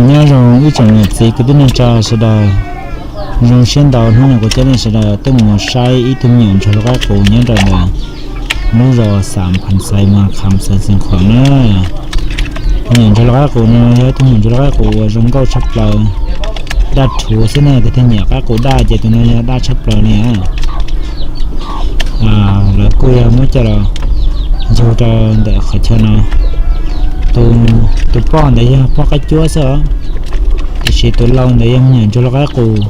Nyob zoo ib tsoom niam txiv kwv tij neej tsa sawv daws, zoo siab ntau hnub no kuv coj nej sawv daws tuaj mus saib ib tug me nyuam ntsuag hlawv qaib qus nyob rau ntawm lub zos Xam Phas Xais, Mas Kham, Xeev Khuam na. Tus me nyuam ntsuag hlawv qaib qus no yog ib tug me nyuam ntsuag hlawv qaib qus uas zoo nkauj tshaj plaws, daj rhuv xwb na. Tus thiaj nyiam qaib qus daj ces tus no yog daj tshaj plaws li. Lawv kuj yog muab coj los yug rau ntawm qhov chaw no. Tus poj ntawd yog poj qaib cuab xwb os, tiam sis tus lau ntawd yog me nyuam ntsuag hlawv qaib qus,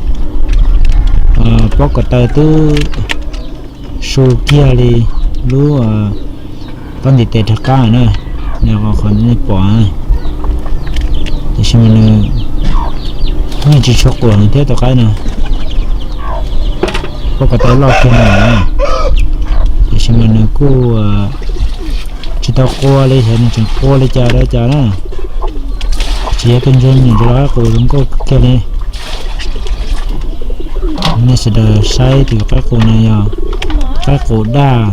pob ko taw twb su kiag li lub pob ntiv tes rov qab na, qhov nej pom. Tiam sis mas nws yeej tsis tshua qus heev thiab tus qaib no, pob ko taw loj kiag no. Tiam sis mas nws kuj tsis tau qua li, xyov nws tseem qua li cas rau cas na. Tsis yog tus ntsuag, me nyuam ntsuag hlawv qaib qus zoo nkauj kiag li. Nej sawv daws saib tus qaib qus no yog qaib qus daj.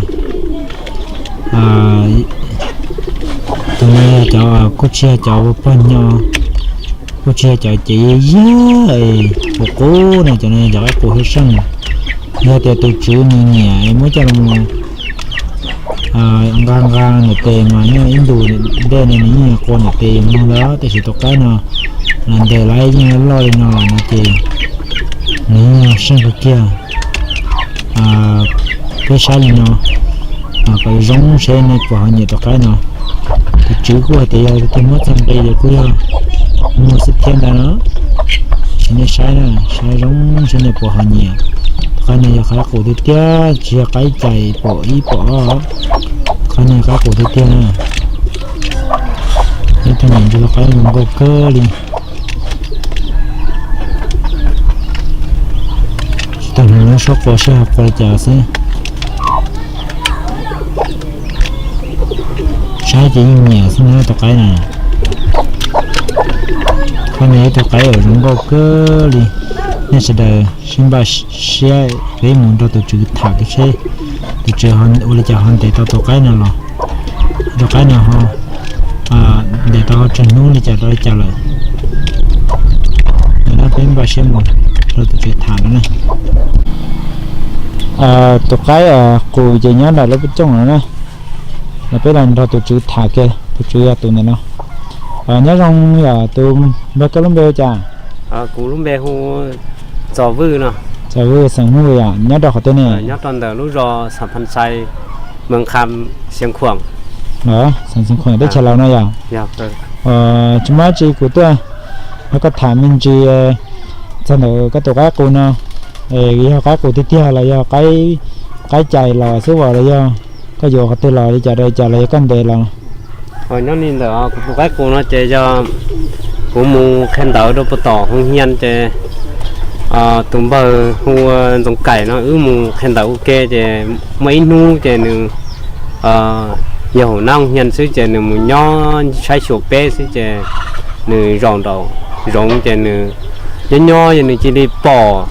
Tus no yog cov kuj tsis yog cov pog nyo, kuj tsis yog cov cev yaj yaj qus qub no, cov no yog cov qaib qus hauv seej. Yog tias tus tswv nws nyiam muab coj los nqa nqa ntawm tes mas nyob ib ntus ntej no nws yeej yuav qua ntawm tes yuav mloog ntag. Tiam sis tus qaib no los ntes lawv yeej loj li no lawm no ces nws yeej yog seej kawg kiag. Peb saib li no kom zoo seb nej puas ho nyiam tus qaib no. Tus tswv kuj hais tias yog tus twg muab txog nqi ces kuj yog muag xwb thiab ntag no. Sim nej saib na, saib zoo seb nej puas ho nyiam. Tus qaib no yog qaib qus tiag tiag, tsis yog qaib cais pom ib pom ob. Qaib no qaib qus tiag tiag na. Ib tug me nyuam ntsuag hlawv qaib zoo nkauj kawg li. Tsis tau hnav lub suab qua seb ho qua li cas xwb. Saib ces yeej nyiam xwb na tus qaib na. Qhov no yog ib tug qaib uas zoo nkauj kawg li. Nej sawv daws sib npaj siab peb mus nrog tus tswv tham seb tus tswv ua li cas ho ntes tau tus qaib no los. Tus qaib no ho ntes tau tsawg hnub li cas rau li cas lawm. Peb npaj siab mus nrog tus tswv tham no na. Tus qaib qus ces nyob nram lub peb cooj no na. Los peb los nrog tus tswv tham kiag, tus tswv yog tus ntawm no. Nyob zoo yom, tus npawg koj lub npe hu cas? Kuv lub npe hu Txos Vwj no. Txos Vwj, xeem Hmoob yom, nyob rau qhov twg ne? Nyob rau ntawm lub zos Xam Phas Xais, Mees Kham, Xeev Khuam. Xeev Khuam teb chaws Laus no yom. Tsis muaj dab tsi, kuv tuaj nrog koj tham me ntsis txog ntawm koj tus qaib qus no, yog qaib qus tiag tiag los yog qaib cais los xwb os, los yog koj yuav qhov twg los li cas rau li cas los yog koj ntes los? Nyob li ntawm kuv tus qaib qus no ces yog kuv mus qhia ntawv rau puag tom Hoo Hian ces tus npawg hu ua Ntxoov Kaim no wb mus qhia ntawv ua ke ces muaj ib hnub ces nws yog hauv nab Hoo Hian xwb ces nws mus nyob saib xyuas peb xwb ces nws zaum nraum zoov ces nws nyob nyob ces nws cia li pom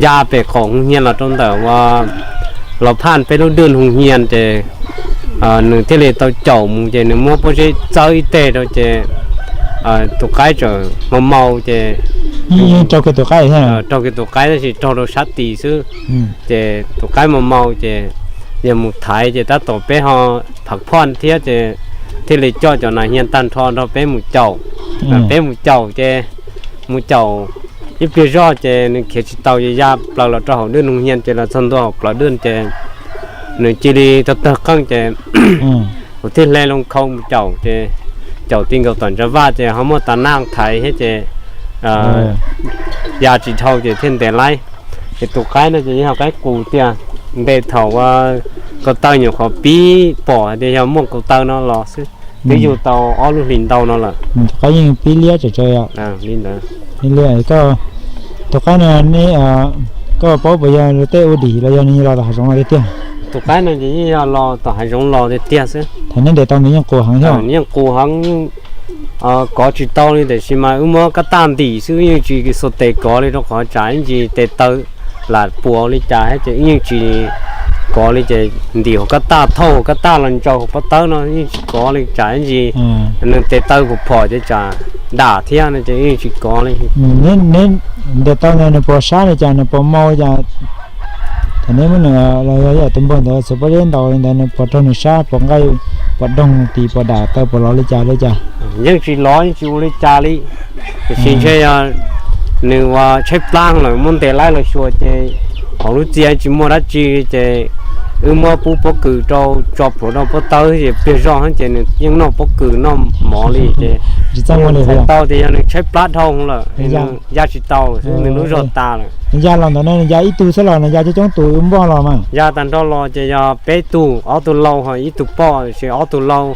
ya pem qaum Hoo Hian los rau ntawm ua los phaj peb lub dwj Hoo Hian ces nws thiaj li tau caum mus ces nws muab pob zeb txawb ib teg rau ces tus qaib txawm mau mau ces raug kiag tus qaib tab sis raug rau sab tis xwb. Ces tus qaib mau mau ces yog mus thaiv ces tab tom peb ho phav phoj thiab ces thiaj li coj cov nas hias tag nrho nrog peb mus caum. Peb mus caum ces mus caum ib pliag zoj ces nws khiav tsis tau ces ya plaws los rau hauv dwj Hoo Hian ces los txog ntua hauv plawv dwj ces nws cia li tawg tawg qeej ces kuv thiaj hle loo khau mus caum ces caum ti nkaus tom ntsa vaj ces ho muaj tas naj thaiv thiab ces ya tsis dhau ces thiaj ntes laib. Ces tus qaib no ces yog qaib qus tiag, ntes thaum ua ko taw nyuam qhuav pib pom hais tias yog muaj ko taw no los xwb, twb yug tau ob lub hlis ntau no lawm. Tus qaib yeej pib liab tsawv tsawv os. Li ntawd. Tus qaib no ne, koj paub puas yog luag tej ua dim los yog nws los tom hav zoov los tiag tiag? Tus qaib no ces yeej yog los tom hav zoov los tiag tiag xwb. Thaum neb ntes tau nws yeej qus heev thiab. Nws yeej qus heev, yeej kov tsis tau li tiam sis mas wb muab kab taj ntim xwb, yeej tsis xuas tes kov li rau qhov tsam ib ntsis tes taw lam puas li cas thiab ces wb yeej tsis kov li ces ntim hauv kab taj, thauj hauv kab taj los ntsaws hauv pob tawb no yeej tsis kov li tsam ib ntsis nws tes taw phom phom ces tsam dam thiab no ces yeej tsis kov li. Neb ntiav tau ntawd nws puas sab li cas, nws puas mau li cas? Thaum neb muab nws los yog tus npawg ntawd xuas pob zeb ntaus li ntawd nws puas raug nws sab, puas nqaij, puas doog tim, puas dam taw, puas lov li cas li cas? Yeej tsis lov yeej tsis ua li cas li. Tiam sis ntshe yog nws ua tshaib plab lawm muab ntes laib los xyuas ces hauv lub txia tsis muaj dab tsi ces wb muab pub pob kws rau, tso plhuav rau pob tawb ces pliag zoj ces nws yeej noj pob kws noj mov li ces tau tias yog nws tshaib plab dhau lawm, ya tsis tau xwb, nws lub zog tas lawm. Nws ya los ntawd no nws ya ib tug xwb los nws ya coob coob tus npoj los mas? Ya tag nrho los ces yog peb tug, ob tug lau ho ib tug poj, ces ob tug lau,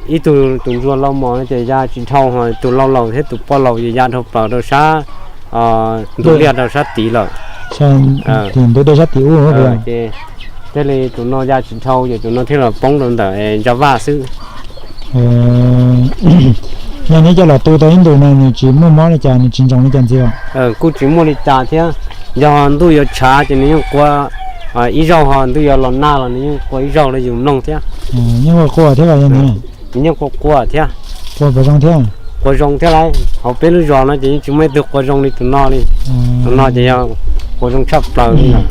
ib tug tus ntsuag lau mos no ces ya tsis dhau, ho tus lau laus thiab tus poj laus ces ya dhau plaws rau sab ntug liaj rau sab tid lawm. Ntug dej sab tid ub. Ces thiaj li tus no ya tsis dhau ces tus no thiaj los poob rau ntawm ntsa vaj xwb. Yog neb coj los tu tau ib ntus no nws tsis muaj mob li cas, nws tsis ntsoov li cas ntxiv os? Kuj tsis muaj li cas thiab. Yog ntuj yuav tshav ces nws yeej qua ib zaug, ho ntuj yuav los nag los nws yeej qua ib zaug rau yus mloog thiab. Yeej qua qua thiab los yog ntawd? Nws yeej qua qua thiab. Qua puas zoo thiab? Qua zoo thiab lauj. Hauv peb lub zos no ces yeej tsis muaj ib tug qua zoo li tus no li. Tus no ces yog qua zoo tshaj plaws li lawm.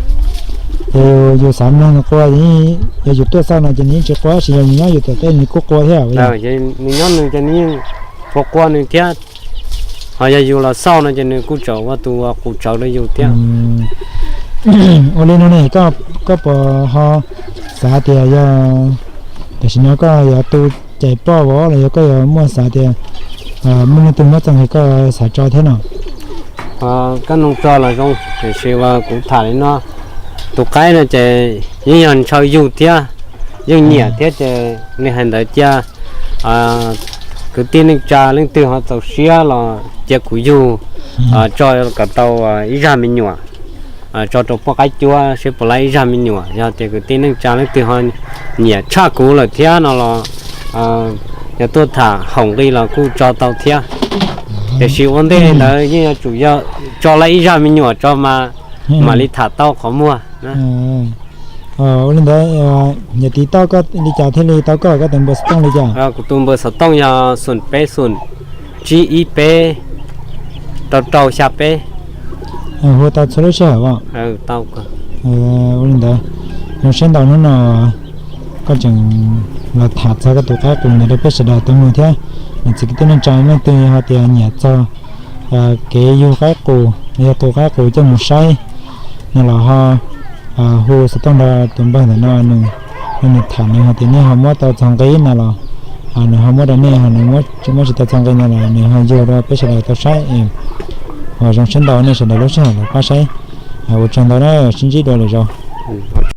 Ces yus xav mloog nws qua, yog yus tuaj xauj no ces nws yeej tsis qua, tab sis yog nws nyob yus tom tej nws kuj qua thiab. Nws nyob nws ces nws yeej qua qua nws thiab. Ho yog yus los xauj no ces nws kuj tseem ua tus qus tsawv rau yus thiab. Ua li no ne, koj puas ho xav tias yog tam sim no koj yuav tu cais poj vov los yog koj yuav muaj xav tias muaj leej twg muab txoj nqi koj xav tso thiab no? Koj nug tso los zoo, tiam sis uas kuv tham li no, tus qaib no ces yeej yog ntshaw yug thiab, yeej nyiam thiab ces li hais ntawd cia kwv tij neej tsa leej twg ho txaus siab los cia kuv yug tso kom tau ib zaj me nyuam, tso rau poj qaib cuab seb puas laib ib zaj me nyuam. Yog tias kwv tij neej tsa leej twg ho nyiam tshaj kuv lawm thiab no los yog tuaj tham haum nqi los kuj tso tau thiab. Tiam sis ua ntej ntawd yeej yuav tsum yog tso laib ib zaj me nyuam tso mas mam li tham tau qhov muag. Ua li ntawd, yog tiv tauj koj li cas thiaj li tau koj, koj tus npawb xov tooj li cas? Kuv tus npawb xov tooj yog xoom peb xoom tsib ib peb rau rau xya peb. Hu tau txhua lub sij hawm os? Ua li ntawd, zoo siab ntau hnub no koj tseem los tham txog koj tus qaib qus ntawd rau peb sawv daws tau mloog thiab. Niam txiv kwv tij neej tsa leej twg ho tias nyiam txog kev yug qaib qus los yog tus qaib qus coj mus saib no los ho hu xov tooj nrog tus npawg ntawm no, nws tham nws hais tias nej ho muab tau txog nqi no los nws ho muab rau nej, ho nws muab tsis tau txog nqi no los nws ho yug rau peb sawv daws tau saib. Uas zoo siab ntau nej sawv daws lub sij hawm los pab saib. Ua tsaug ntau na, sib ntsib dua lwm zaus.